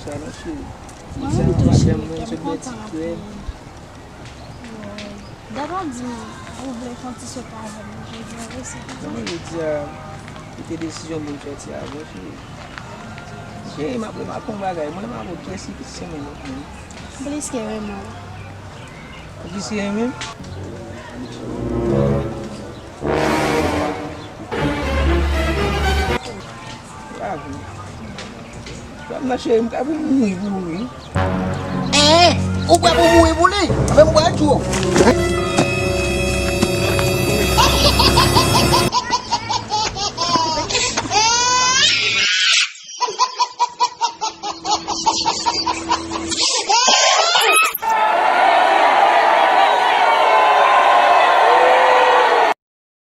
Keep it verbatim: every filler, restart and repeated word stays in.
Non, cheri. Mwen menm tou, cheri, kè m kontan anpil. Dat w ap di m ou vle fè yon ti sot avè m jodi a, wi, se pou sa. Mwen jodi a, se te desizyon pou m sòti avè w, cheri. Cheri, m ap, m ap fè yon bagay. Mwen, m ap wè kiyès ki plis renmen lòt moun. M plis ke renmen w. Ou plis ke renmen m? Pa vre. Fòm nan, cheri, m ka pou mouri pou ou, wi. Ee, ou prè pou mouri pou li? Anben m pral tchwe w.